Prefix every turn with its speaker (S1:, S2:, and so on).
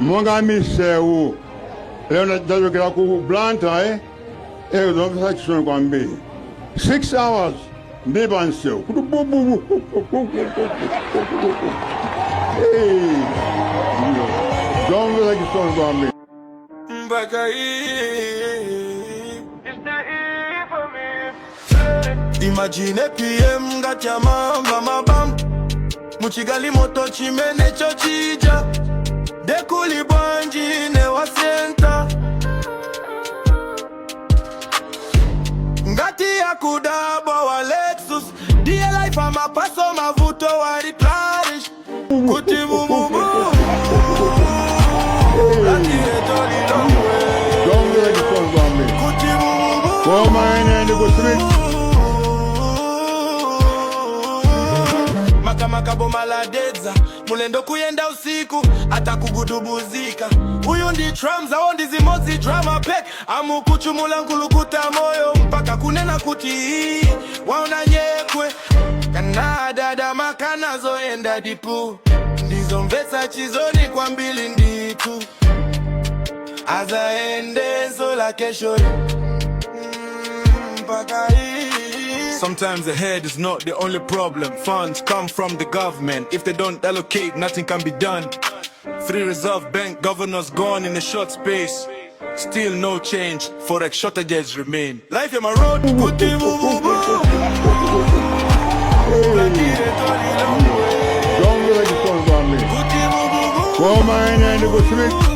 S1: Monga misewu, lero ndachokera ku Blantyre, zomvetsa chisoni kwambiri. 6 hours ndili pa msewu kuti bububu. Zomvetsa chisoni kwambiri.
S2: Mpaka iyi. Imagine PM ngati amamva mabam muchigali moto chimene chochija dekuli bwanji ne wasenta ngati yakudabwa wa Lexus ndiye life amapaso mavuto wali plarish kuti bumubu latiretolilongwe
S1: Zomvetsa chisoni kwambiri.
S2: Kuti bumubu.
S1: Koma ine ndikusimika.
S2: Makamaka maladedza mulendo kuyenda usiku atakugudubuzika uyu ndi trams awo ndi zimodzi drama pack amukuchumula nkulukuta moyo mpaka kunena kuti waona nyekwe kana dada makanazoenda dipu ndizomvetsa chizoni kwambili nditu azaendenso la kesho mpaka hii.
S3: Sometimes the head is not the only problem. Funds come from the government. If they don't allocate, nothing can be done. Three Reserve Bank governors gone in a short space. Still no change. Forex shortages remain.
S2: Life in my road kuti bububu.
S1: Zomvetsa chisoni kwambiri.
S2: Kuti bububu.
S1: Koma ine ndikusimika.